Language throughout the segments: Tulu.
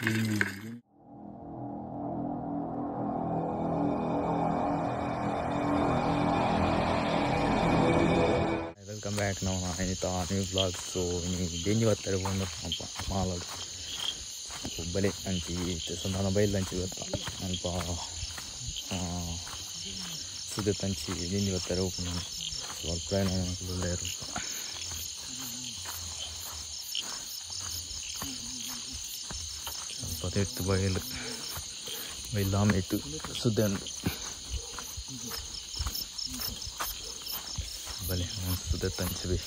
Welcome back now Anita new vlog. So ಡೆಂಜಿ ಬರ್ತಾರೆ ಬಂದು ಮಾಲಡ್ ಬಲೆ ಅಂಚಿ ಸಂಧಾನ ಬೈಲ್ ಅಂಚಿ ಬರ್ತಾ ಅಲ್ಪ ಸುದತ್ ಅಂಚಿ ಡೆಂಜಿ ಬರ್ತಾರೆ ಓಪನ್. ಸೊ ಅಲ್ಪ ಸ್ವಲ್ಪ ತೆತ್ತು ಬಯಲು ಬೈಲ್ ಆಮೇತು ಸುದ್ದೆ ಬಲೆ ಸುದತ್ ಅಂಚಿ ಬಿ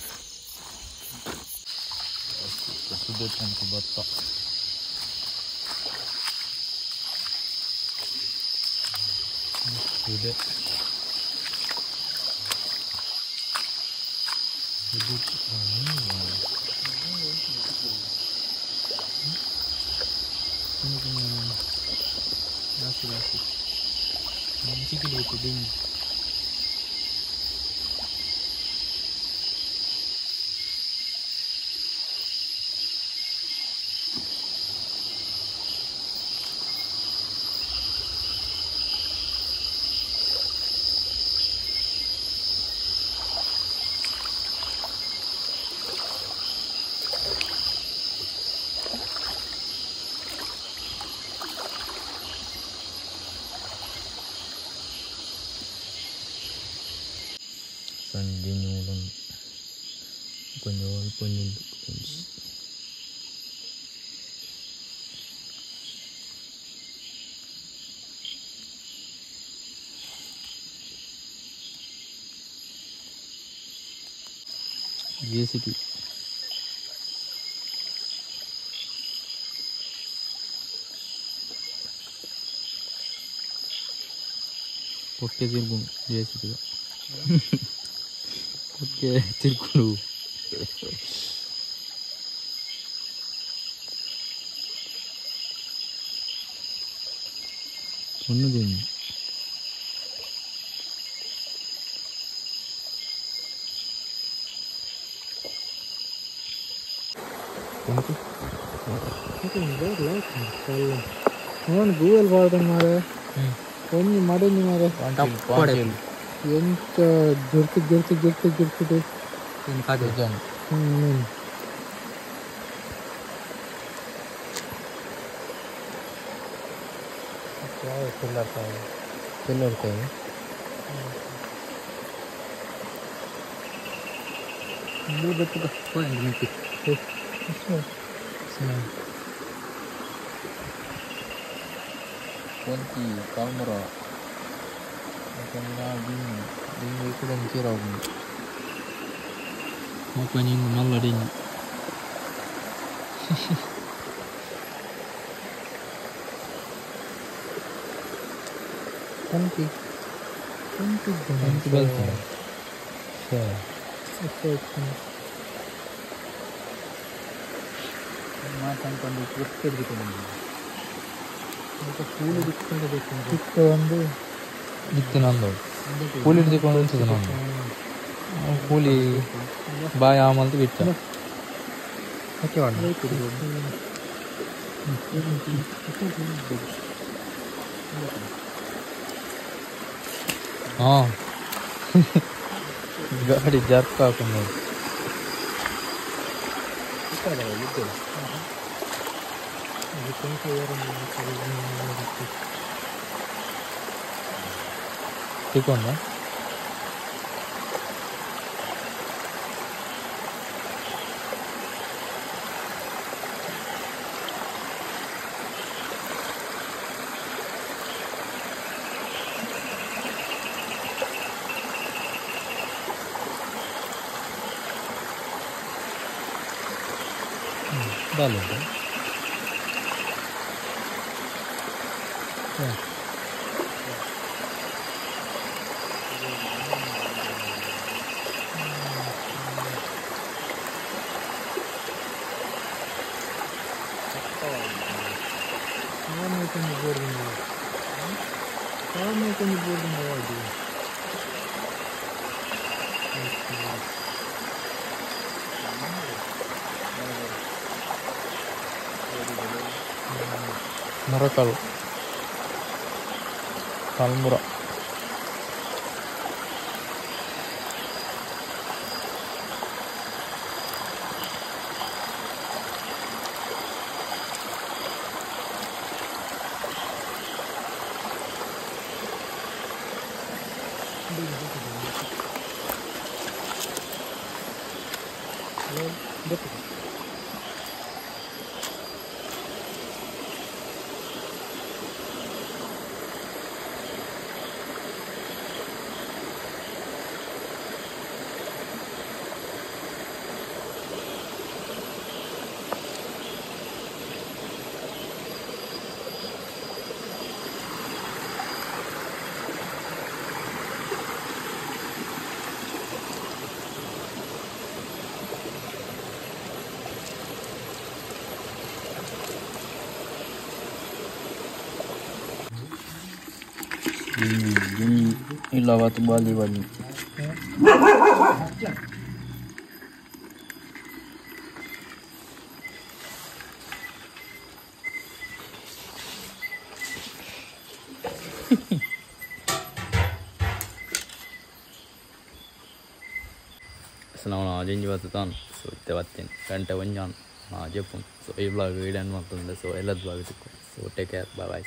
ಸುದತ್ ಅಂಚಿ ಭತ್ತ ಸುದೆ கொஞ்சம் கொஞ்சம் ஜேசிபி பொக்கே திருக்கும் ஜேசிபி தான் பொக்கே திருக்கணும். ஒன்று ಗೂಗಲ್ ಬಾರ್ದ ಮಾರೆ ಒಂಜಿ ಮಡೊಂಜಿ ಮಾರೆ ಎಂಚ ಗಿರ್ತು ಗಿರ್ತು ಗಿರ್ತು ಗಿರ್ತು ಒಂಜಿ ಕಾಮರ ಮಲ್ಲ ಡೆಂಜಿ ಕಂತಿ ಕಂತಿ ಕಂತಿ ಬಲ್ತನೆ ಮಾತಾಡ್ಕೊಂಡು ಒಂದು ಇತ್ತು ನಂದು ಕೂಲಿ ಹಿಡಿದುಕೊಂಡು ಉಂಟು ನಂದು ಕೂಲಿ ಬಾಯಿ ಆಮಲ್ತು ಬಿಟ್ಟ ಹಾಂ ಗಾಡಿ ಜರ್ಕ್ ಹಾಕೊಂಡು ತಿಕೊಂಡ dal ಮರಕಲ್ ಕಲ್ಮುರ Ilawa tu Bali Bali. So ಗಂಟೆ ಒಂಜಾನ್ ಜೆಪ್ಪುನ್. ಸೊ ಈ ವ್ಲಾಗ್ ಇಡನ್ ಮಾಡ್ತಂದೆ. ಸೊ ಎಲ್ಲದ ವ್ಲಾಗ್ ಸಿಕ್ಕು. So take care, bye bye.